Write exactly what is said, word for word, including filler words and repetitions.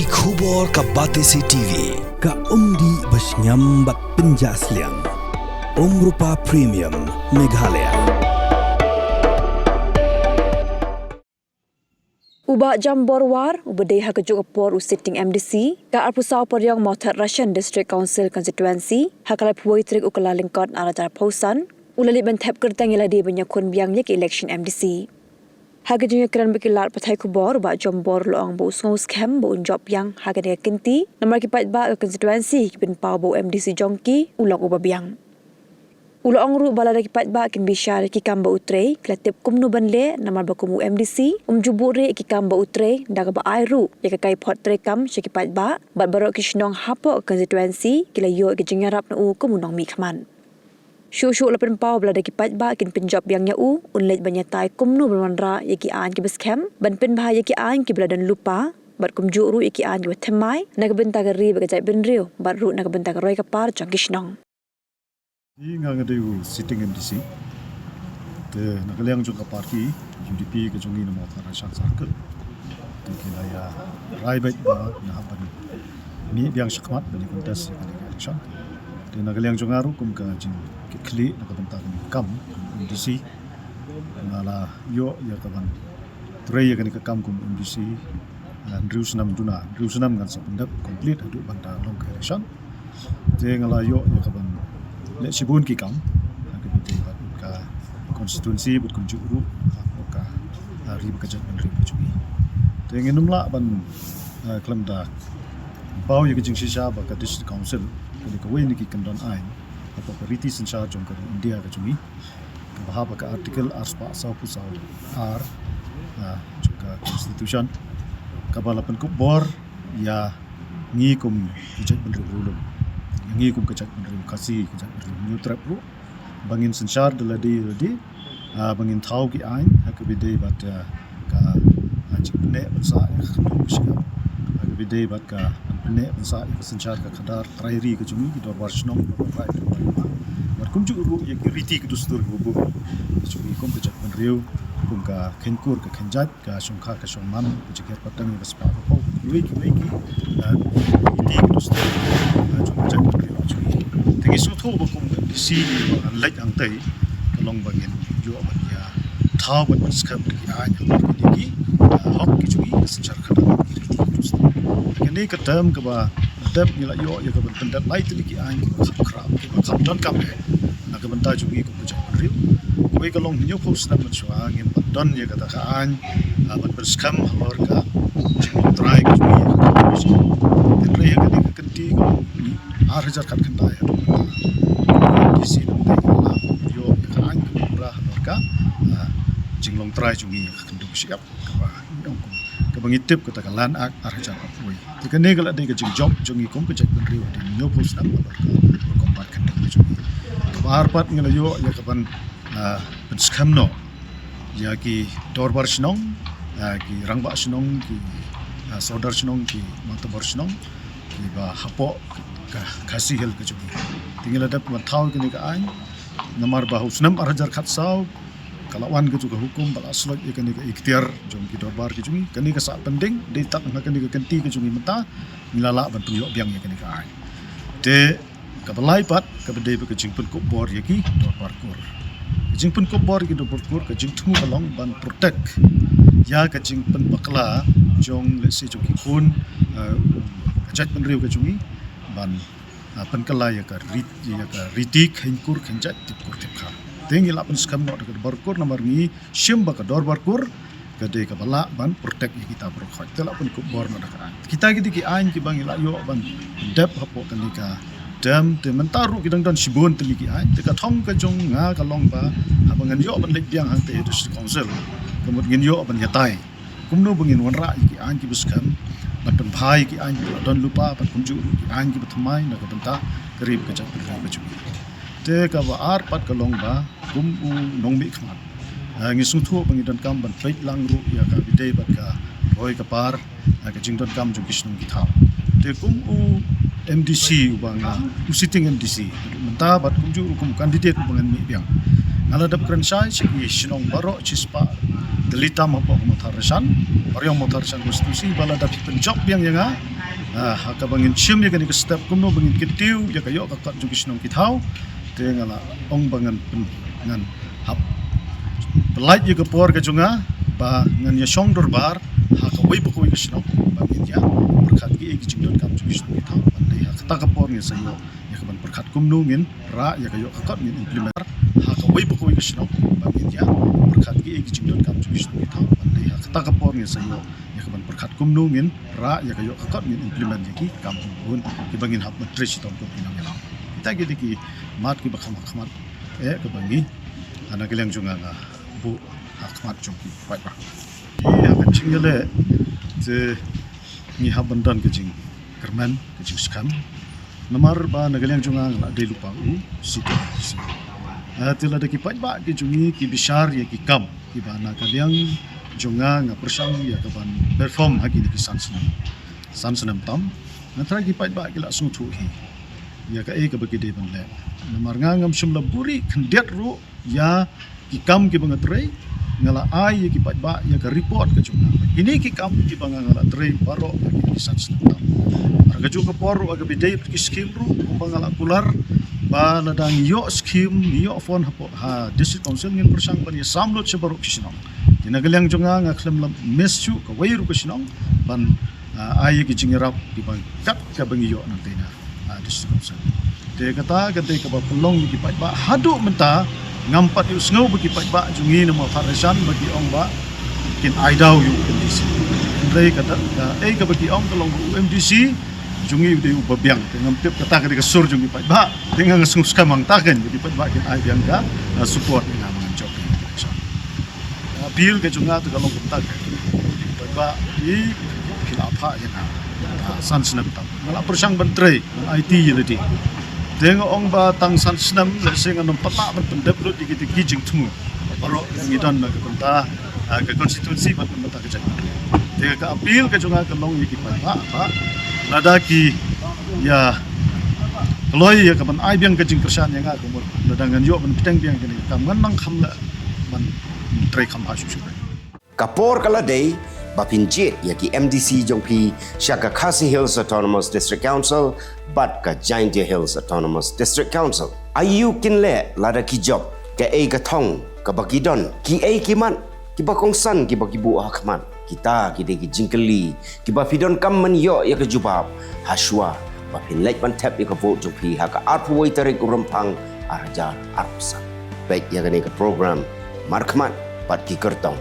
Ki khubor ka Batesi T V, ka umdih ba shngiam bad pynjah sliang. Umrupa Premium, Meghalaya. U Bah Jambor War, uba dei ha kajuh ka por u sitting M D C ka arphew saw Pariong Mawthadraishan District Council Constituency, ha ka laiphew wei tarik u Kyllalyngkot arhajar arphew san, u la leit ban thep kyrteng ïa lade ban ïakhun biang ïa ka election M D C. Ha ka jingïakren bad ki lad pathai khubor, u Bah Jambor u la ong ba u sngew skhem ba un jop biang ha kane ka kynti, namar ki paidbah ka constituency ki pynpaw ba u M D C jong ki u long uba biang. U la ong ruh ba lada ki paidbah kin bishar ïa ki kam ba u trei, ki la tip kumno ban leh, namar ba kum u M D C um ju buhrieh ïa ki kam ba u trei, da kaba ai ruh ïa ka kaiphod treikam sha ki paidbah, bad baroh ki shnong hapoh ka constituency ki la ïoh ïa ka jingïarap na u kum u nongmihkhmat. Shuh shuh u la pynpaw ba lada ki paidbah kin pynjop biang ïa u, un leit ban ïatai kumno ban wanrah ïa ki aiñ kiba skhem, ban pynbha ïa ki aiñ kiba la don lypa, bad kumjuh ruh ïa ki aiñ kiba thymmai na ka bynta ka ri bad ka jaitbynriew, bad ruh na ka bynta ka roi ka par jong ki shnong. Nga, nga dei u sitting M D C. Te na ka liang jong ka party U D P ka jong ngi na Mawthadraishan Circle, te ki la ïa rai beit ba nga hap ban mih biang shakhmat ban ïa contest ïa kane ka election. Te na ka liang jong nga ruh kum ka jingkitkhlieh na ka bynta kane ka kam M D C, nga la ïoh ïa ka ban trei ïa kane ka kam kum M D C, ah, hynriew snem duna, hynriew snem ngan sa pyndep complete haduh ban da long ka election. Te nga la ïoh ïa ka ban leh shibun ki kam ha kaba ïadei bad ka constituency bad kumjuh ruh ha ka, ah, ri bad ka jaitbynriew ka jong ngi. Te ngin ym lah ban, ah, khlem da paw ïa ka jingshisha ba ka District Council ka dei kawei na ki kyndon aiñ hapoh ka riti synshar jong ka ri India ka jong ngi, kaba hap ha ka Article arspah sawphew saw ar, ah, jong ka Constitution, kaba la pynkup bor ïa ngi kum ka jaitbynriew Mawlai, ïa ngi kum ka jaitbynriew Khasi, ka jaitbynriew Hynñiewtrep ruh, ba ngin synshar da lade lade, ah, ba ngin thaw ki aiñ ha kaba ïadei bad, ah, ka, ah, jingpynneh pynsah ïa ka khyndew ka shyiap, ha kaba ïadei bad ka pyneh pynsah ïa ka synshar ka khadar trai ri ka jong ngi, ki dorbar shnong, dorbar rai, dorbar ri, bad kumjuh ruh ïa ki riti ki dustur kiba bun ka jong ngi kum ka jaitbynriew, kum ka kheiñkur ka kheiñjait, ka shongkha ka shongman, ka jinghiar pateng ïa ka spah ka phew, kiwei kiwei ki, ah, riti ki dustur, ah, jong ka jaitbynriew ka jong ngi. Te ngi sngewthuh ba kum ka M D C ngi ba ngan leit hangtei ka long ba ngin ïoh ban ïa thaw bad ban skhem ïa ki aiñ ha kine ki, ah, hok ki jong ngi ka synshar khadar, ki riti ki dustur. Kane ka term kaba dep ngi la ïoh ïa ka ban pyndep lai tylli ki aiñ kiba kham khraw, kiba kham donkam eh na ka bynta jong ngi kum ka jaitbynriew. Kawei ka long hynñiewphew snem mynshuwa ngim pat don ïa kata ka aiñ, ah, ban pynskhem halor ka jinglong trai ka jong ngi ha ka constituency. Hynrei ha kane ka kynti ka long arhajar khatkhyndai haduh mynta, M D C nangta ka la ïoh ïa ka aiñ kaba pura halor ka, ah, jinglong trai jong ngi ha ka khyndew ka shyiap, kaba ngi ong kum, kaba ngi tip kata ka Land Act arhajar arphew. Te kane ka la dei ka jingjop jong ngi kum ka jaitbynriew hadien hynñiewphew snem halor ka rukom bat khyndew ka jong ngi. Kaba ar pat ngi la ïoh ïa ka ban, ah, pynskhem noh ïa ki dorbar shnong, ah, ki rangbah shnong, ki, ah, sordar shnong, ki matabor shnong, kiba hapoh ka Khasi Hills ka jong ngi. Te ngi la dep ban thaw kane ka aiñ namar ba ha u snem arhajar khatsaw ka la wan kajuh ka hukum ba la slot ïa kane ka iktiar jong ki dorbar ka jong ngi. Kane ka sah pending, dei tang ha kane ka kynti ka jong ngi mynta ngi la lah ban pynïoh biang ïa kane ka aiñ. Te kaba lai pat kaba dei bad ka jingpynkup bor ïa ki dorbar kur. Ka jingpynkup bor ïa ki dorbar kur, ka jingthmu ka long ban protect ïa ka jingpynbakla jong, let's say, jong ki khun, eh, ka jaitbynriew ka jong ngi ban, ah, pynkylla ïa ka rit, ïa ka riti kheiñkur kheiñjait, tipkur tipkha. Te ngi la pynskhem noh da ka dorbar kur namar ngi shim ba ka dorbar kur ka dei kaba lah ban protect ïa kita baroh khoit. Te la pynkup bor noh da ka aiñ. Kita ki dei ki aiñ kiba ngi la ïoh ban dep hapoh kane ka term, te mynta ruh ki dang don shibun tylli ki aiñ. Te ka thong ka jong nga ka long ba haba ngan ïoh ban leit biang hangtei ha District Council, ka mut ngin ïoh ban ïatai kumno ba ngin wanrah ïa ki aiñ kiba skhem, ban pynbha ïa ki aiñ kiba la don lypa, ban kumjuh ruh ki aiñ kiba thymmai na ka bynta ka ri bad ka jaitbynriew ka jong ngi. Te kaba ar pat ka long ba kum u nongmihkhmat, ah, ngi sngewthuh ba ngi donkam ban peit lang ruh ïa kaba ïadei bad ka roi ka par, ah, ka jingdonkam jong ki shnong ki thaw. Te kum u M D C uba nga, u sitting M D C mynta bad kumjuh ruh kum u candidate uba ngan mih biang, nga la dep kren shai sha ki shnong baroh shispah Tylli tam hapoh ka Mawthadraishan, Mawthadraishan constituency, ba lada phi pynjop biang ïa nga ha kaba ngin shim ïa kane ka step kumno ba ngin kyntiew ïa ka ïoh ka kot jong ki shnong ki thaw. Te nga la ong ba ngan pyn ngan hap pyllait ïa ka por ka jong nga ba ngan ïa shong dorbar ha kawei pa kawei ka shnong ba ngin ïa pyrkhat ki ei ki jingdonkam jong ki shnong ki thaw. Ban dei ha kata ka por ngin sa ïoh ïa ka ban pyrkhat kumno ngin rah ïa ka ïoh ka kot ngin implement ha kawei pa kawei ka shnong ba ngin ïa pyrkhat ki ei ki jingdonkam jong ki shnong ki thaw. Ban dei ha kata ka por ngin sa ïoh ïa ka ban pyrkhat kumno ngin rah ïa ka ïoh ka kot ngin implement ïa ki kam bun kiba ngin hap ban trei shitom kum ki nongïalam. Kita ki dei ki mat kiba kham ha khmat eh kaba ngi ha na ka liang jong nga nga buh ha khmat jong ki paidbah. Ïa ka jingïaleh te ngi hap ban don ka jingkyrmen ka jingskhem. Namar ba na ka liang jong nga nga la dei lypa u C T C. Te lada ki paidbah ki jong ngi ki bishar ïa ki kam kiba na ka liang jong nga nga pyrshang ïa ka ban perform ha kine ki san snem, san snem tam. Nga tharai ki paidbah ki la sngewthuh hi ïa kaei kaba ki dei ban leh. Namar nga ngam shym la buhrieh khyndiat ruh ïa ki kam kiba nga trei, nga la ai ïa ki paidbah ïa ka report ka jong nga. Kine ki kam kiba nga nga la trei baroh ha kine ki san snem tam. Mar ka juh ka por ruh ha kaba dei ki skim ruh kumba nga la kular ba lada ngi ïoh skim, ngi ïoh fund hapoh ha District Council ngin pyrshang ban ïa sam lut sha baroh ki shnong. Te na ka liang jong nga nga khlem la miss shuh kawei ruh ka shnong ban ai ïa ki jingïarap kiba kat kaba ngi ïoh nangta na District Council. Te kata ka dei kaba pynlong ïa ki paidbah haduh mynta. Ngam pat ïohsngew ba ki paidbah jong ngi na Mawthadraishan ba ki ong ba kin ai daw ïa u M D C. Hynrei kata kaei kaba ki ong ka long ba u M D C jong ngi u dei uba biang. Te ngam tip kata ka dei ka sur jong ki paidbah. Te nga nga sngewskhem hangta kein ba ki paidbah kin ai biang ka support ïa nga ba ngan jop ïa ka election. Appeal ka jong nga te ka long kumta, paidbah, phi la phah ïa nga san snem tam. Nga la pyrshang ban trei, ban aiti ïa lade. Te nga ong ba tang san snem lehse ngan ym pat lah ban pyndep lut ïa kita ki jingthmu baroh ngi don na ka bynta ka constituency bad na ka bynta ka jait. Te ka appeal ka jong nga ka long ïa ki paidbah ba lada ki ïa kloi ïa ka ban ai biang ka jingkyrshan ïa nga, ka mut lada ngan ïoh ban bteng biang kane ka kam ngan nang kham lah ban trei kham bha shuh shuh. Ka por ka la dei ba phin jied ïa ki M D C jong phi sha ka Khasi Hills Autonomous District Council bad ka Jaintia Hills Autonomous District Council. Aïu kin leh lada ki jop? Kaei ka thong kaba ki don? Kiei ki mat kiba kongsan kiba ki buh ha khmat? Kita ki dei ki jingkylli kiba phi donkam ban ïoh ïa ka jubab ha shuwa ba phin leit ban thep ïa ka vote jong phi ha ka arphew wei tarik u Rymphang ar hajar arphew san. Peit ïa kane ka program Markhmat bad ki Kyrtong.